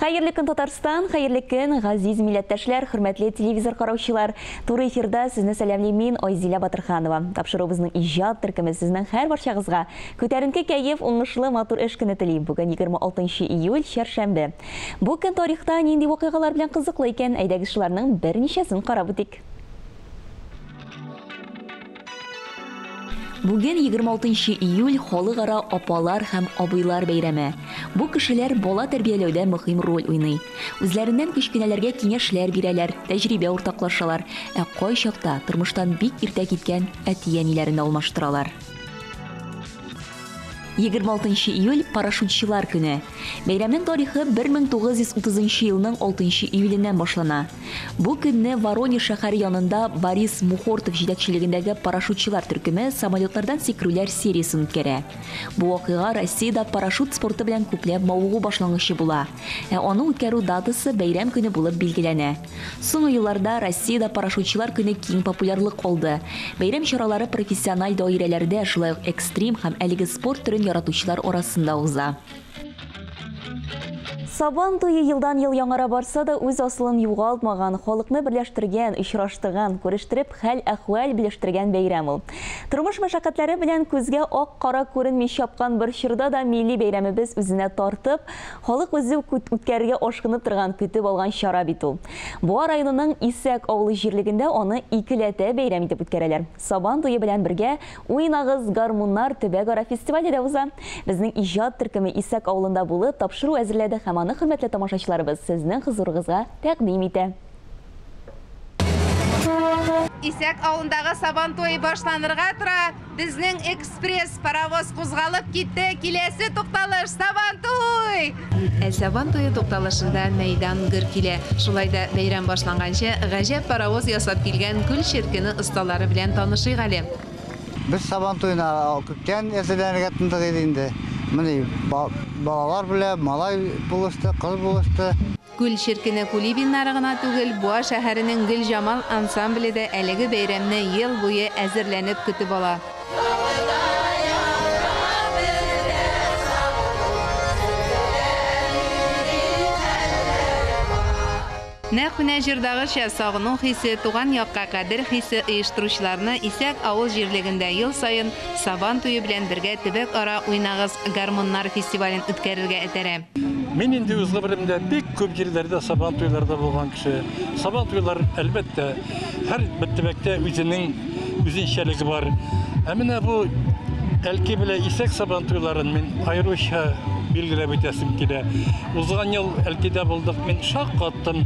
Хәерле көн, Татарстан, хәерле көн, газиз милләттәшләр, хөрмәтле телевизор караучылар. Туры эфирда сезне сәламлим мин, Айзилә Батырханова. Тапшыруыбызның иҗат төркеме сезнең һәр барчагызга күтәренке кәеф, уңышлы матур эш көне тели. Бүген 26 июль, чәршәмбе. Бу көн тарихта нинди вакыйгалар белән кызыклы икән, әйдәгез шуларның берничәсен карап үтик. Бүген 26 июль халыкара апалар һәм абыйлар бәйрәме. Бу кешеләр бала тәрбияләүдә мөһим роль уйный. Үзләреннән кечкенәләргә киңәшләр бирәләр, тәҗрибә уртаклашалар, ә кайчакта тормыштан бик иртә киткән әти-әниләрен алмаштыралар. 26 июль парашютчылар көне. Бәйрәмнең тарихы 1930 елның 6 июленнән башлана. Бу көнне Воронеж шәһәре янында Борис Мухортов җитәкчелегендәге парашютчылар төркеме самолетлардан сикерүләр сериясен үткәрә. Бу вакыйга Россиядә парашют спорты белән күпләп мавыгу башлангычы була. Ә аны үткәрү датасы бәйрәм көне булып билгеләнә. Соңгы елларда Россиядә парашютчылар көне киң популярлык алды. Бәйрәм чаралары профессиональ даирәләрдә, шулай ук экстрим һәм әлеге спорт төрен яратучылар арасында уза. Сабан туе елдан-ел яңара барса да, үз асылын югалтмаган, халыкны берләштергән, очраштырган, күрештереп, хәл-әхвәл белештергән бәйрәм ул. Тормыш мәшәкатьләре белән күзгә ак-кара күренми чапкан бер чорда да милли бәйрәмебез үзенә тартып, халык үзе үткәрергә ашкынып торган, көтеп алган чара бит ул. Буа районының Исәк авылы җирлегендә аны икеләтә бәйрәм итеп үткәрәләр. Сабан туе белән бергә Уйнагыз гармуннар төбәкара фестивале дә уза. Безнең иҗат төркеме Исәк авылында булып, тапшыру әзерләде һәм аны хөрмәтле тамашачыларыбыз сезнең хозурыгызга тәкъдим итә. Исәк авылындагы Сабан туе башланырга тора. Безнең экспресс паровоз кузгалып китте. Киләсе тукталыш Сабан туй! Ә Сабан туе тукталышында мәйдан гөр килә. Шулай да бәйрәм башланганчы гаҗәп паровоз ясап килгән Күл черкене осталары белән танышыйк әле. Без Сабан туена күптән әзерләнергә тотындык иде инде. Менә балалар белән малай булышты, кыз булышты. Күл черкене Кулибиннары гына түгел, Буа шәһәренең Гөлҗамал ансамбле дә әлеге бәйрәмне ел буе әзерләнеп көтеп ала. Нәкъ менә җырдагыча сагыну хисе, туган якка кадер хисе оештыручыларны Исәк авыл җирлегендә ел саен Сабан туе белән бергә төбәкара Уйнагыз гармуннар фестивален үткәрергә этәрә. Мин инде үз гомеремдә бик күп җирләрдә Сабан туйларда булган кеше. Сабан туйлар, әлбәттә, һәр бер төбәктә үзенең үзенчәлеге бар. Ә менә бу Әлки белән Исәк Сабан туйларын мин аеруча билгеләп үтәсем килә. Узган ел Әлкидә булдык, мин шаккаттым.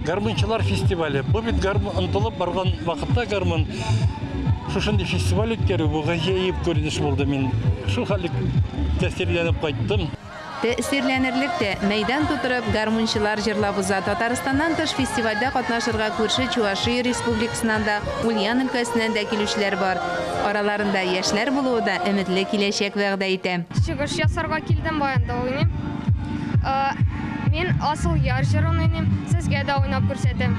Гармунчылар фестивале. Бу бит гармун онытылып барган вакытта гармун шушындый фестиваль үткәрү бу гаҗәеп күренеш булды. Мин шул хәлле тәэсирләнеп кайттым. Тәэсирләнерлек тә, мәйдан тутырып, гармунчылар җырлап уза. Татарстаннан тыш фестивальдә катнашырга күрше Чувашия республикасыннан да, Ульян өлкәсеннән дә килүчеләр бар. Араларында яшьләр булуы да өметле киләчәк вәгъдә итә. Чыгыш ясарга килдем, баянда уйныйм. Мин Асыл яр җырын уйныйм, сезгә дә уйнап күрсәтәм.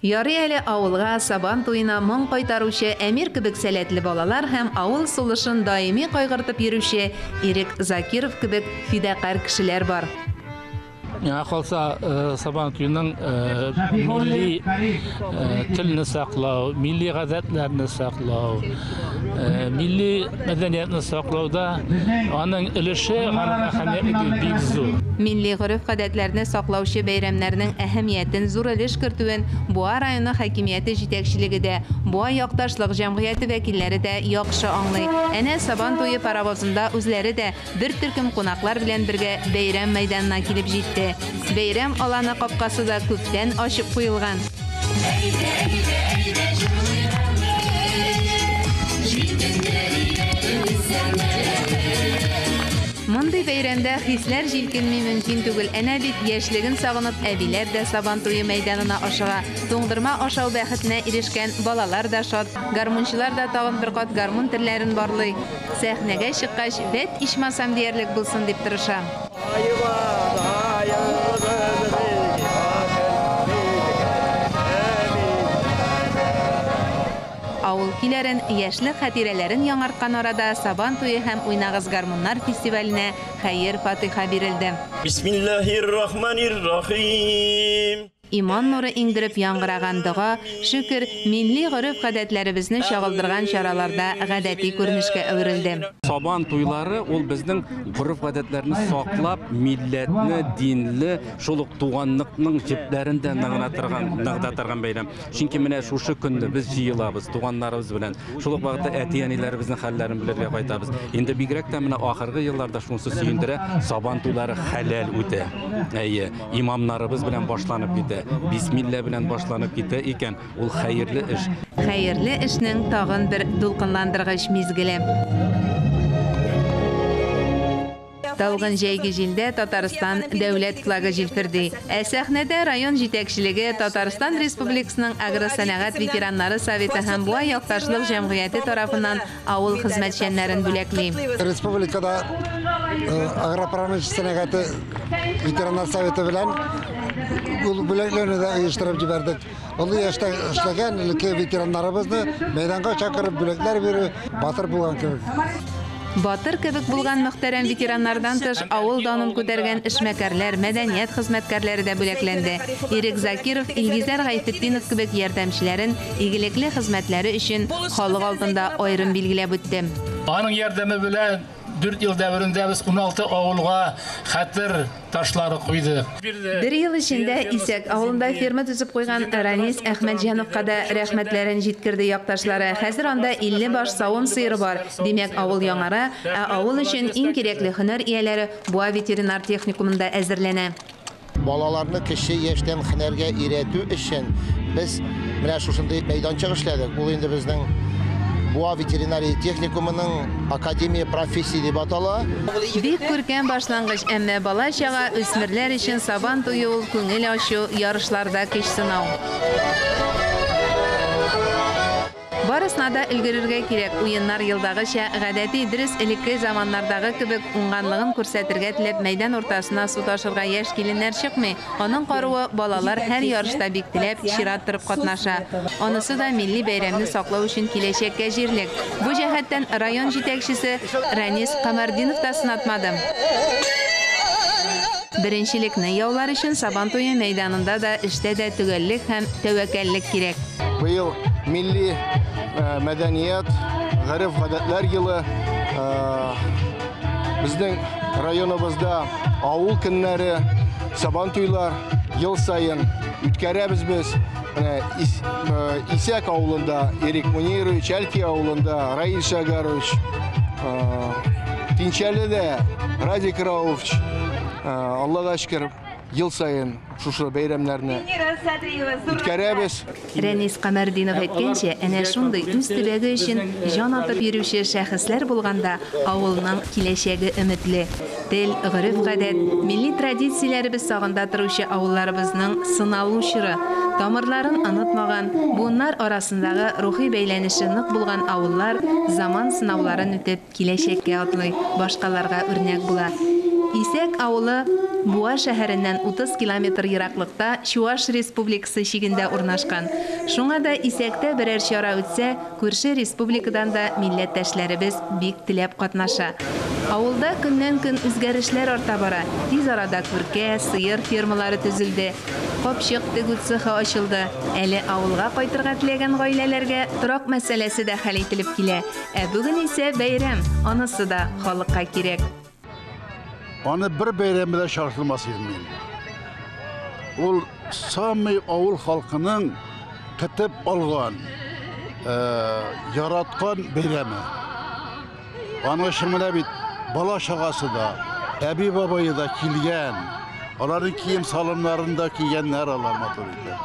Ярый әле авылга Сабан туена моң кайтаручы Әмир кебек сәләтле балалар һәм авыл сулышын даими кайгыртып йөрүче Ирек Закиров кебек фидакарь кешеләр бар. Миңа калса, Сабан туеның милли телне саклау, милли гадәтләрне саклау, милли мәдәниятне саклауда аның өлеше, аның әһәмияте бик зур. Милли гореф-гадәтләрне саклаучы бәйрәмнәрнең әһәмиятен зур өлеш кертүен Буа районы хакимияте җитәкчелеге дә, Буа якташлык җәмгыяте вәкилләре дә яхшы аңлый. Әнә Сабан туе паровозында үзләре дә бер төркем кунаклар белән бергә бәйрәм мәйданына килеп җитте. Бәйрәм аланы капкасы да күптән ачып куелган. Әйдә, әйдә, әйдә җырлыйк әле. Мондый бәйрәмдә хисләр җилкенми мөмкин түгел. Әнә бит яшьлеген сагынып әбиләр дә Сабан туе мәйданына ашыга. Туңдырма ашау бәхетенә ирешкән балалар да шат. Гармунчылар да тагын бер кат гармун телләрен барлый. Сәхнәгә чыккач, вәт ичмасам диярлек булсын дип тырыша. Авыл көйләрен, яшьлек хатирәләрен яңарткан арада Сабан туе һәм Уйнагыз гармуннар фестиваленә хәер-фатыйха бирелде. Бисмиллаһир-рахманир-рахим. Иман нуры иңдереп яңгыраган дога, шөкер, милли гореф-гадәтләребезне чагылдырган чараларда гадәти күренешкә әверелде. Сабан туйлары ул безнең гореф-гадәтләрне саклап, милләтне, динле, шул ук туганлыкның җепләрен дә ныгыта торган бәйрәм. Чөнки менә шушы көнне без җыелабыз туганнарыбыз белән. Шул ук вакытта әти-әниләребезнең хәлләрен белергә кайтабыз. Инде бигрәк тә менә ахыргы елларда шунысы сөендерә, Сабан туйлары хәләл үтә. Әйе, имамнарыбыз белән башланып китә. Бисмилла белән башланып китә икән, ул хәерле эш. Хәерле эшнең тагын бер дулкынландыргыч мизгеле. Талгын җәйге җилдә Татарстан дәүләт флагы җилферди. Ә сәхнәдә район җитәкчелеге, Татарстан Республикасының агросәнәгать ветераннары советы һәм Буа якташлык җәмгыяте тарафыннан авыл хезмәтчәннәрен бүләкли. Республикада агропромышленность сәнәгате ветераннар советы белән ул бүләкләрне дә оештырып җибәрдек. Олы яшьтә эшләгән элекке ветераннарыбызны мәйданга чакырып бүләкләр бирү батыр булган кебек. Батыр кебек булган мөхтәрәм ветераннардан тыш авыл данын күтәргән эшмәкәрләр, мәдәният хезмәткәрләре дә бүләкләнде. Ирек Закиров, Илгизәр Гайфетдинов кебек ярдәмчеләрен игелекле хезмәтләре өчен халык алдында аерым билгеләп үтте. Аның ярдәме белән 4 ел дәверендә без 16 авылга хәтер ташлары куйдык. Бер ел эчендә Исәк авылында ферма төзеп куйган Ранис Әхмәтҗановка да рәхмәтләрен җиткерде якташлары. Хәзер анда 50 баш савым сыеры бар. Димәк, авыл яңара, ә авыл өчен иң кирәкле һөнәр ияләре Буа ветеринар техникумында әзерләнә. Балаларны кече яшьтән һөнәргә өйрәтү өчен без менә шушындый мәйданчык эшләдек. Ул инде безнең Буа ветеринария техникумының Академия профессий дип атала. Бик күркәм башлангыч, әмма бала-чага, үсмерләр өчен Сабан туе ул күңел ачу, ярышларда көч сынау. Барысына да өлгерергә кирәк. Уеннар елдагыча гадәти, дөрес элекке заманнардагы кебек уңганлыгын күрсәтергә теләп мәйдан уртасына су ташырга яшь киленнәр чыкмый. Аның каруы балалар һәр ярышта бик теләп чират торып катнаша. Анысы да милли бәйрәмне саклау өчен киләчәккә җирлек. Бу җәһәттән район җитәкчесе Ранис Камәрдинов та сынатмады. Беренчелекне яулар өчен Сабан туе мәйданында да эштә дә төгәллек һәм тәвәккәллек кирәк. Быел милли мәдәният, гореф-гадәтләр елы, безнең районыбызда авыл көннәре, Сабан туйлар ел саен үткәрәбез без. Менә Исәк авылында Эрик Мунирович, Әлки авылында Раил Шагарович, Тинчәледә Радик Рауфович. Аллага шөкер, ел саен шушы бәйрәмнәрне үткәрәбез. Рәнис Камәрдинов әйткәнчә, әнә шундый үз төбәге өчен җан атып йөрүче шәхесләр булганда авылның киләчәге өметле. Тел, гореф-гадәт, милли традицияләребез сагында торучы авылларыбызның сыналу чоры. Тамырларын онытмаган, буыннар арасындагы рухи бәйләнеше нык булган авыллар заман сынауларын үтеп киләчәккә атлый, башкаларга үрнәк була. Исәк авылы Буа шәһәреннән 30 километр ераклыкта Чуаш Республикасы чигендә урнашкан. Шуңа да Исәктә берәр чара үтсә, күрше республикадан да милләттәшләребез бик теләп катнаша. Авылда көннән-көн үзгәрешләр арта бара. Тиз арада күркә, сыер фермалары төзелде. Капчык тегү цехы ачылды. Әле авылга кайтырга теләгән гаиләләргә торак мәсьәләсе дә хәл ителеп килә. Ә бүген исә бәйрәм, анысы да халыкка кирәк. Аны бер бәйрәм белән чагыштырмас идем мин. Ул самый авыл халкының көтеп алган, яраткан бәйрәме. Аның өчен менә бит бала чагасы да, әби бабайы да килгән. Аларның кием салымнарын да кигәннәр алар матур итеп.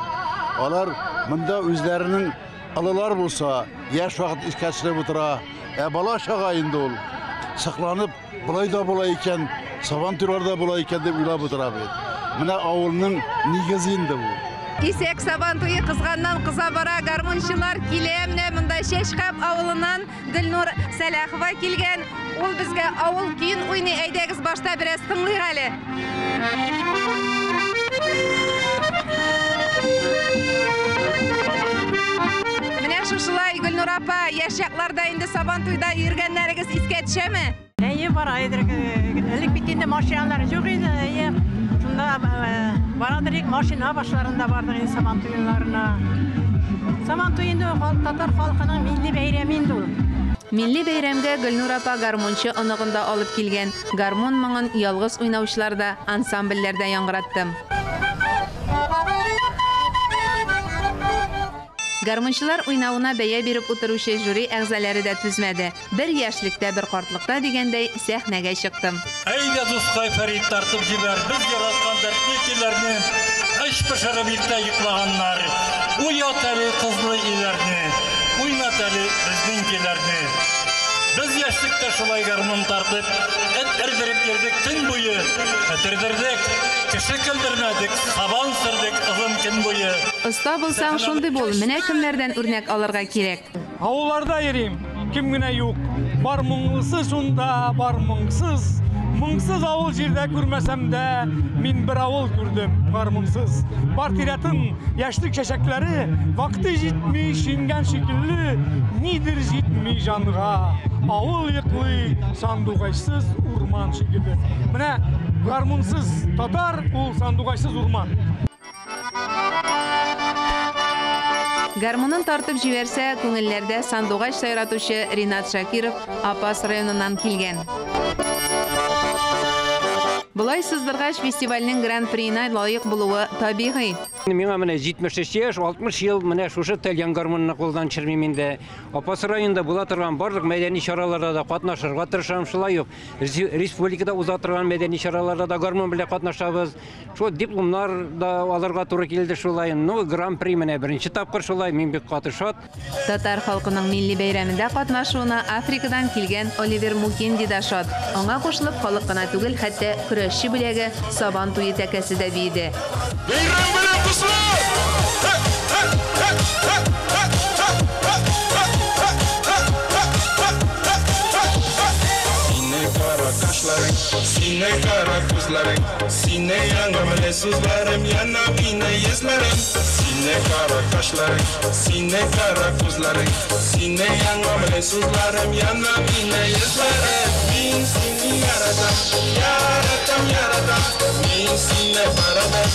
Алар монда үзләренең олылар булса, яшь вакыт искә төшереп утыра. Ә бала чага инде ул сакланып, болай да була икән, Сабан туйлар да була икән дип уйлап утыра бит. Менә авылның нигезе инде бу. Исәк Сабан туе кызганнан кыза бара, гармунчылар килә. Менә монда Чәчкап авылыннан Гөлнур Сәлахова килгән. Ул безгә авыл көен уйный. Әйдәгез, башта бераз тыңлыйк әле. Менә шушылай, Гөлнур апа, яшь чакларда инде Сабантуйда йөргәннәрегез искә төшәме? Әйе, бара идек. Элек бит инде машиналар юк иде. Әйе. Шунда барадыр идек, машина башларында бардык инде Сабан туйларына. Сабан туе инде татар халкының милли бәйрәме инде ул. Милли бәйрәмгә Гөлнур апа гармунчы оныгын да алып килгән. Гармун моңын ялгыз уйнаучылар да, ансамбльләр дә яңгыратты. Гармунчылар уйнавына бәя биреп утыручы жюри әгъзалары да түзмәде. Бер яшьлектә, бер картлыкта дигәндәй сәхнәгә чыктым. Әйдә, дускай Фәрит, тартып җибәр, без яраткан дәртле көйләрне, эш пешереп иртә йоклаганнар. Уят әле кызлы өйләрне, уйнат әле безнең көйләрне. Без яшьлектә шулай гармун тартып, эт эрдереп йөрдек төн буе. Эт кеше көлдермәдек, сабан сөрдек озын көн буе. Оста булсаң, шундый бул. Менә кемнәрдән үрнәк алырга кирәк. Авылларда йөрим, кем генә юк. Бар моңлысы шунда, бар моңсыз. Моңсыз авыл җирдә күрмәсәм дә, мин бер авыл күрдем, гармунсыз. Бар тирәтен яшьлек чәчәкләре, вакыты җитми шиңгән шикелле, нидер җитми җанга. Авыл йоклый сандугачсыз урман шикелле. Менә гармунсыз татар ул сандугачсыз урман. Гармунын тартып җибәрсә, күңелләрдә сандугач сайратучы Ринат Шакиров Апас районыннан килгән. Болай сыздыргач, фестивальнең гран-приена лаек булуы табигый. Миңа менә 73 яшь, 60 ел менә шушы тальян гармунны кулдан төшермим инде. Апас районында була торган барлык мәдәни чараларда да катнашырга тырышам, шулай ук республикада уза торган мәдәни чараларда да гармун белән катнашабыз. Шул дипломнар да алырга туры килде шулай. Ну, гран-при менә беренче тапкыр шулай, мин бик каты шат. Татар халкының милли бәйрәмендә катнашуына Африкадан килгән Оливер Мукинди да шат. Аңа кушылып халык кына түгел, хәтта көрәшче бүләге Сабан туе тәкәсе дә биеде. Бәйрәм белән, дуслар! Сине кара кашларың, сине кара күзләрең, сине яңгырлы сүзләрем, яна мине йөзләрең. Сине кара кашларың, сине кара күзләрең, сине яңгырлы сүзләрем, яна мине йөзләрең. Мин сине яратам, яратам, яратам, мин сине барыбер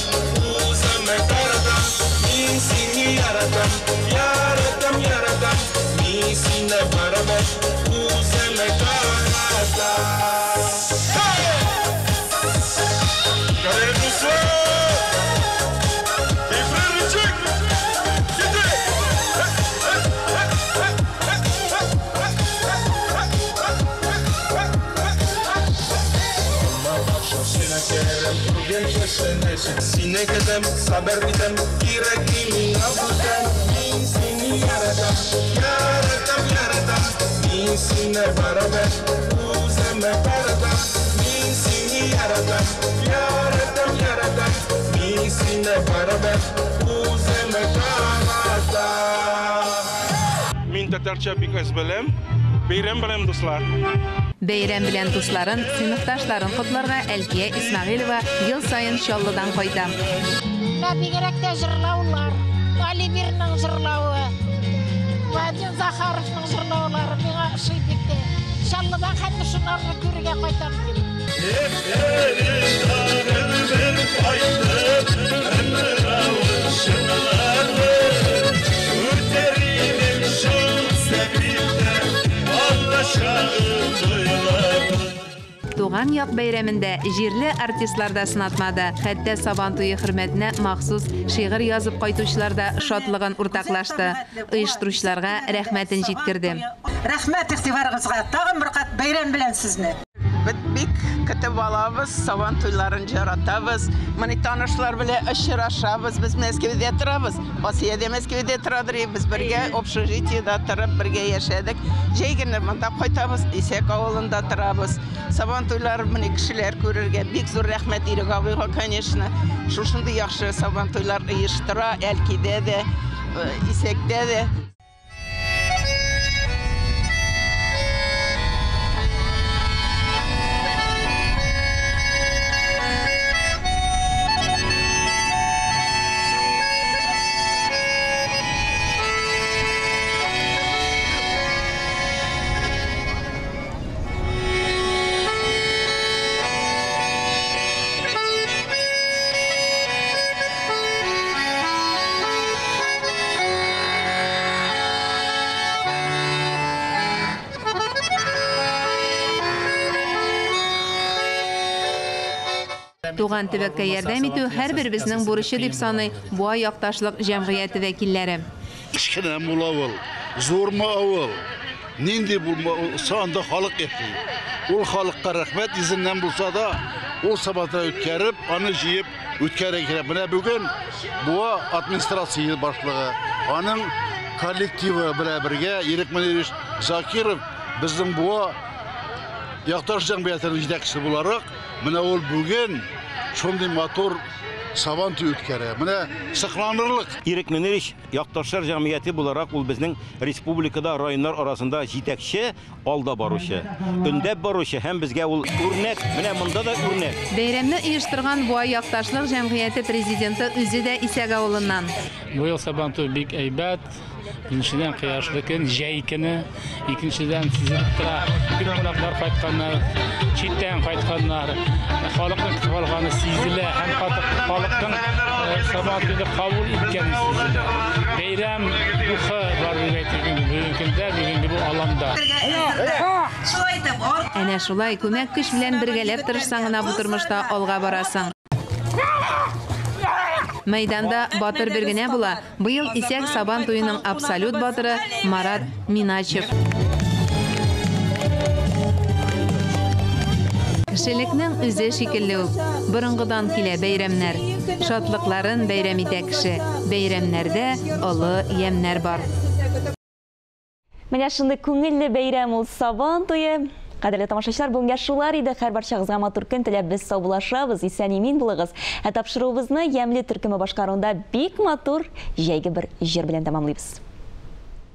үземә каратам. Мин сине яратам, яратам, яратам, мин сине барыбер үземә каратам. Сине көтәм, сабыр итәм, кирәкми миңа бүтән. Мин сине яратам, яратам, яратам, мин сине барыбер үземә каратам. Мин сине яратам, яратам, яратам, мин сине барыбер үземә каратам. Мин татарча бик әз беләм. Бәйрәм белән, дуслар. Бәйрәм белән дусларын, сыйныфташларын котларга Әлфия Исмәгыйлова ел саен Чаллыдан кайта. Менә бигрәк тә җырлаулар, Оливерның җырлавы, Вадим Захаровның җырлаулары миңа ошый бик тә. Чаллыдан хәтта шунарны күрергә кайтам дип. Туган як бәйрәмендә җирле артистлар да сынатмады. Хәтта Сабан туе хөрмәтенә махсус шигырь язып кайтучылар да шатлыгын уртаклашты. Оештыручыларга рәхмәтен җиткерде. Рәхмәт игътибарыгызга. Тагын бер кат бәйрәм белән сезне. Без бик көтеп алабыз, Сабан туйларын яратабыз. Моны танышлар белән очрашабыз. Без Мәскәүдә торабыз. Асия дә Мәскәүдә торадыр. Без бергә общежитиедә торып, бергә яшәдек. Җәй көне монда кайтабыз, Исәк авылында торабыз. Сабан туйлары моны кешеләр күрергә бик зур рәхмәт Ирек абыйга, конечно. Шушындый яхшы Сабан туйлар оештыра, Әлкидә дә, Исәктә дә. Туган төбәккә ярдәм итү һәрберебезнең бурычы, дип саный Буа якташлык җәмгыяте вәкилләре. Кечкенәме ул авыл, зурмы авыл, нинди булса анда халык яши. Ул халыкка рәхмәт йөзеннән булса да, ул Сабантуй үткәреп, аны җыеп үткәрергә кирәк. Менә бүген Буа администрация башлыгы, аның коллективы белән бергә Ирек Мөнирович Закиров безнең Буа якташ җәмгыятенең җитәкчесе буларак, менә ул бүген шундый матур Сабантуй үткәрә. Менә сокланырлык. Ирек Мөнирович якташлар җәмгыяте буларак ул безнең республикада районнар арасында җитәкче, алда баручы, өндәп баручы һәм безгә ул үрнәк, менә монда да үрнәк. Бәйрәмне оештырган Буа якташлык җәмгыяте президенты үзе дә Исәк авылыннан. Быел Сабантуй бик әйбәт. Беренчедән, кояшлы көн, җәй көне. Икенчедән, сизелеп тора, күп кунаклар кайтканнар, читтән кайтканнар. Халыкның көтеп алганы сизелә һәм халыкның Сабантуйны кабул иткәне сизелә. Бәйрәм рухы бар дип әйтергә мөмкин бүгенге көндә, бүгенге бу аланда. Әнә шулай күмәк көч белән бергәләп тырышсаң гына бу тормышта алга барасың. Мәйданда батыр бер генә була. Быел Исәк Сабан туеның абсолют батыры Марат Миначев. Кешелекнең үзе шикелле үк, борынгыдан килә бәйрәмнәр. Шатлыкларын бәйрәм итә кеше. Бәйрәмнәрдә олы ямьнәр бар. Менә шундый күңелле бәйрәм ул Сабан туе. Кадерле тамашачылар, бүгенгә шулар иде. Һәрбарчагызга матур көн теләп без саубуллашабыз. Исән-имин булыгыз. Ә тапшыруыбызны Ямьле төркеме башкаруында бик матур җәйге бер җыр белән тәмамлыйбыз.